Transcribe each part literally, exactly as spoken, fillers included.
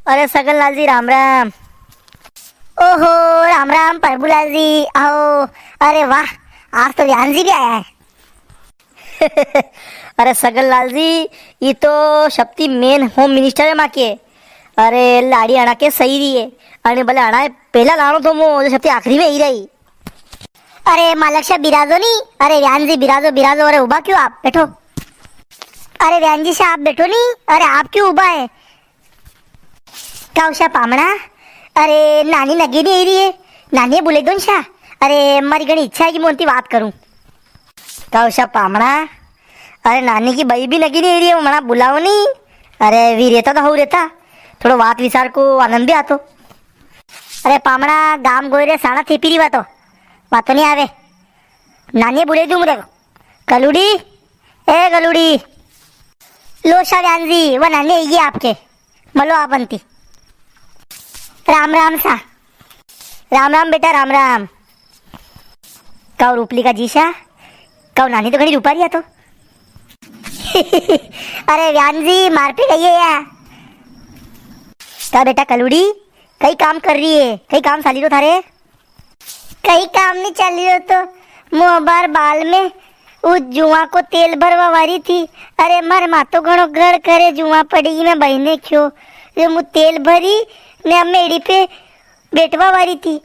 अरे सगनलाल जी, राम राम। ओहो, राम राम प्रभुलाल जी, आओ। अरे वाह, आज तो व्यान जी भी आया है। अरे सगनलाल जी, ये तो शक्ति main home minister है माँ के। अरे लाड़ी अणा के सही री है, अने भले अणा पहला लाणो तो मो, जो शक्ति आखिरी में ही रही। अरे मालक सा बिराजो नी। अरे व्यान जी बिराजो, बिराजो। अरे उबा क्यों आप, बैठो। अरे व्यान जी सा आप बैठो नी। अरे आप क्यों उबा है? काउ सा पामणा, अरे नानी नगे नी आई री है, नानी बुलाई दो नी सा। अरे मारी घणी इच्छा है कि मूं उनती बात करूं। काउ सा पामणा, अरे नानी की बई भी नगे नी आई री है, मना बुलाओ नी। अरे वी रेता तो हऊ रेता, थोड़ो बात विचार को आनंद भी आतो। अरे पामणा, गाम गोयरे साणा थेपी री वातो, वातो नी आवे। नानी बुलाई दूं मुरे। कलुड़ी, ए कलुड़ी। लो सा व्यान जी, वा नानी आई गी आपके। मलो आप अणती। राम राम सा। राम राम बेटा, राम राम। काउ रूपली का जीसा, काउ नानी तो घणी रूपारी है तो। अरे व्यान जी, मार पे गई है या? का बेटा कलुड़ी, कई काम कर री है, कई काम साली रो थारे? कई काम नी चाली रो तो, मूं अबार बाल में उ जुआ को तेल भरवा वारी थी। अरे मार माँ तो घणो गड़ करे, जुआ पड़ी गी। मैं बई ने क्यो, जो मूं तेल भरी ने अब मेड़ी पे बैठवा वारी थी,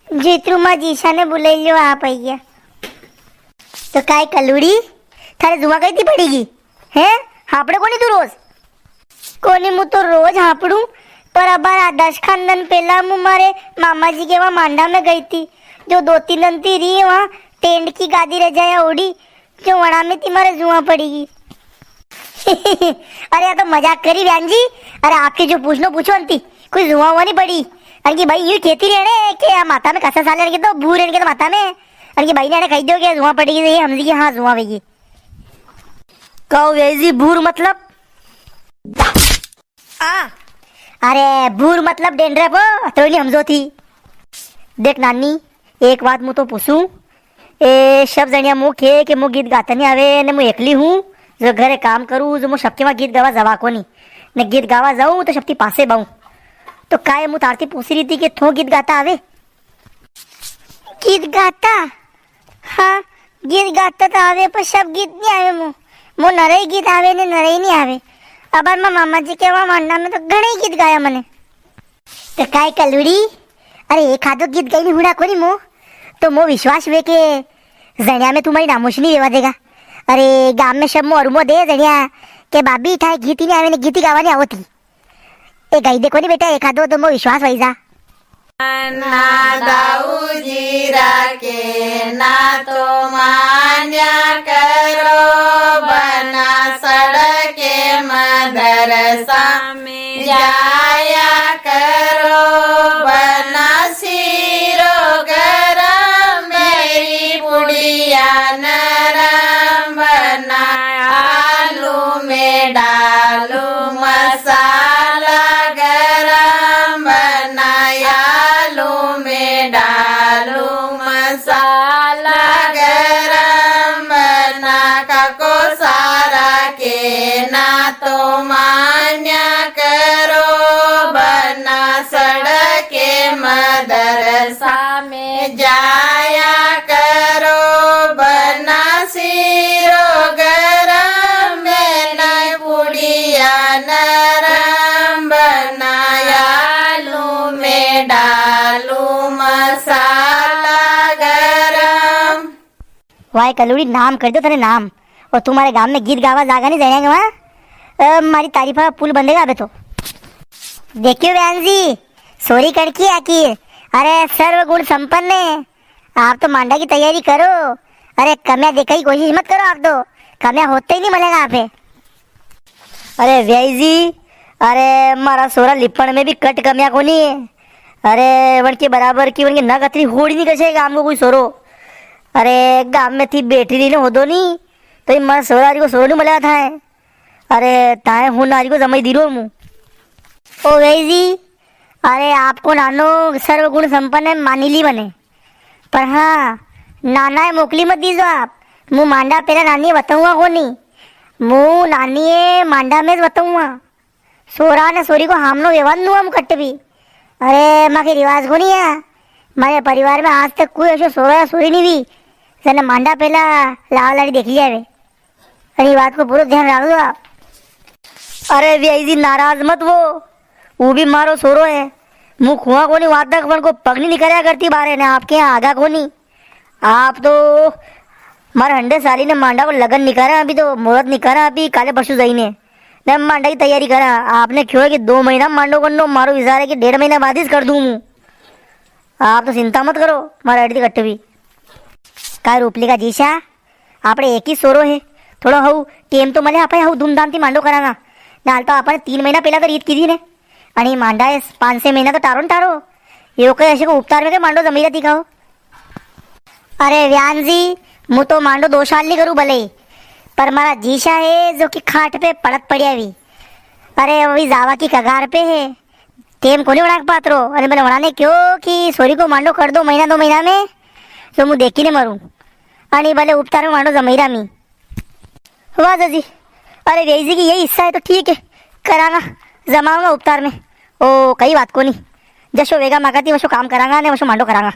जितरू माँ जीसा ने बुलाई लियो, आप आई गया। तो काय कलुड़ी, थारे जुआ कई थी पड़ी गी? हैं? हापड़े कोनी तू रोज? कोनी, मूं तो रोज हापड़ूं, पर अबार आ दस खान दन पेला मूं मारे मामा जी के वां मांडा में गई थी, जो दो तीन दन थी री वां टेंट की गादी रजाया ओढ़ी, जो वणा में थी मारे जुआ पड़ी गी। अरे, या तो मजाक करी व्यान जी। अरे, आपके जो पूछनो पूछो अणती, कोई जुआ हुआ नी पड़ी। अणकी बई यूं केती री अणे के आ माथा में कसा साले, अणके तो भूर, अणके तो माथा में। अणकी बई ने अणे कही दियो के जुआ पड़ी गी, तो ये हमजी के हाँ जुआ वई गी। काउ व्याई जी, भूर मतलब? आ, अरे भूर मतलब dandruff हो, तो नी हमजो थी। देख नानी, एक बात मूं तो पूछूं, ए सब जणिया मूं के के मूं गीत गाता नी आवे, ने मूं एकली हूँ जो घरे काम करूँ, जो मूं सबके वां गीत गावा जवा कोनी, ने गीत गावा जाऊँ तो सबती पासे बाऊँ। तो काय मूं थारती पूछी री थी के थो गीत गाता आवे? गीत गाता? हाँ, गीत गाता तो आवे, पर सब गीत नी आवे मो। मो नरई गीत आवे ने नरई नी आवे। अबार मां मामा जी के वां मांडा में तो घणे गीत गाया मने। तो काय कलुड़ी, अरे एक आधो गीत गाई ने हुणा कोनी मो, तो मो विश्वास वे के जणिया में तू मारी नामोशी नी रेवा देगा। अरे गाम में सब मो अरुमो दे जणिया के भाभी थाए गीत ही नी आवे ने गीत ही गावा नी आवती। ए गाई दे कोनी बेटा, एक आधो तो मो विश्वास वई जा। ना दाऊजी रा केना तो मान्या करो, बना सड़के मदरसा में जाया करो, बना सीरो गरम, मेरी पुड़िया नरम, बना आलू में डालू मसाला गरम, बना आलू में डालू मसाला गरम, बना काको सारा केना तो मान्या करो, बना सड़के मदरसा में जाया करो, बना सीरो गरम, बेनी पुड़िया नरम, बना आलू में डालू मसाला गरम। वाह कलूड़ी, नाम कर दो तने नाम। और तू मारे गाम में गीत गावा जागा नी जाएगा वहाँ, अ, मारी तारीफा पुल बंदेगा अबे तो। देखियो बहन जी, सोरी कड़की आकी, अरे सर्वगुण संपन्न है। आप तो मांडा की तैयारी करो। अरे कम्या देखा की कोशिश मत करो आप तो, कम्या होते ही नी मिलेगा आप पे। अरे व्याई जी, अरे मारा सोरा लिपण में भी कट कम्या कोनी है। अरे वणके बराबर की वणके नक अतरी होड़ी नी कसे गाम को कोई सोरो। अरे गाम में थी बैठी रही ने होदो नी, तो ये मारा सोरा हरी को सोरो नी मिला था है। अरे ताए हूँ नारी को जमाई दीरो मु। ओ व्याई जी, अरे आपको नानो सर्वगुण संपन्न है, मानी ली मने। पर हाँ, नाना है मोकली मत दीजो आप। मु मांडा पेला नानी बताऊंगा कोनी। मु नानी है मांडा में बताऊंगा। सोरा ने सोरी को हामनो व्यवहार नु हम कट भी। अरे, माके रिवाज कोनी है। मारे परिवार में आज तक कोई ऐसो सोरो या सोरी नी हुई, जने मांडा पहला लावा लाड़ी देख लिया वे। अरे, ये बात को पूरो ध्यान रख दो आप। अरे, व्याई जी, नाराज मत वो, वो भी मारो सोरो है। मु खुआ कोनी वादक, पण को पग नी निकर्या करती बारे ने, आपके यहाँ आगा कोनी। आप तो मारे हंडे साली ने मांडा को लगन निकारा, अभी तो मुहूर्त निकारा, अभी काले परसों जाई ने, ने मांडा की तैयारी करा। आपने क्यों है कि दो महीना मांडो करनो, मारो विचार है कि डेढ़ महीना बाद ही कर दूं मु। आप तो चिंता मत करो, मारा अड़ी कट्टे भी। का रूपली का जीशा, आपणे एक ही सोरो है, थोड़ो हऊ टेम तो मले, आपणे हऊ धूमधाम थी मांडो करांगा। नाल तो आपणे तीन महीना पहला तो रीत कीधी ने, अणी मांडा है पांच छह महीना तो टारो न टारो। यो कई ऐसे को उपतार में के मांडो जमी रहती का हो? अरे व्यान जी, मु तो मांडो दो साल नी करूँ भले ही, पर मारा जीशा है जो कि खाट पे पड़त पड़िया भी। अरे अभी जावा की कगार पे है, टेम कोनी वणा के पात्रो। अरे मैंने वणा ने क्यो कि सोरी को मांडो कर दो महीना दो महीना में, जो मु देखी ने मरूं। अणी भले उपतार में मांडो जमाई रामी। वाह जी, अरे व्याई जी की यही इच्छा है तो ठीक है, करांगा, जमाऊंगा उपतार में। ओ, कई बात कोनी, जशो वेगा मागाती वशो काम करांगा ने वशो मांडो करांगा।